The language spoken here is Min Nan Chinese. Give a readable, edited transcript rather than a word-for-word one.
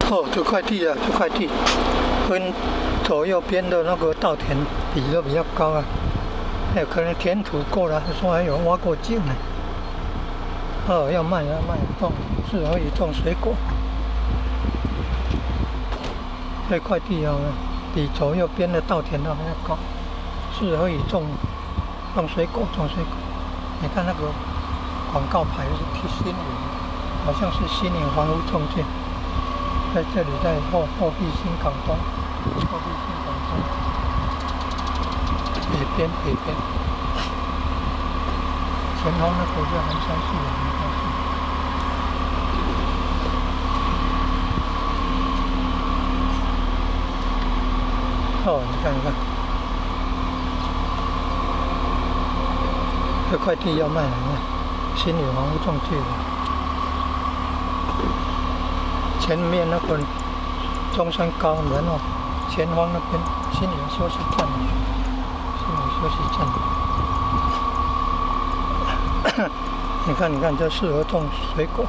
哦，這塊地啊，這塊地跟左右邊的那個稻田比都比較高啊。哎，可能填土過了，說還有挖過井呢。哦，要賣要賣，種適合於種水果。這塊地啊，比左右邊的稻田都還要高，適合於種水果，種水果。你看那個廣告牌是貼新穎，好像是新穎房屋中介。在這裡，在後壁新港東，後壁新港東，北邊北邊，前方那個是寒山寺，寒山寺。哦，你看，你看，這塊地要賣了，你看，新穎房屋中介。前面那個中山高，然後前方那邊新園休息站，新園休息站。你看，你看，這適合種水果。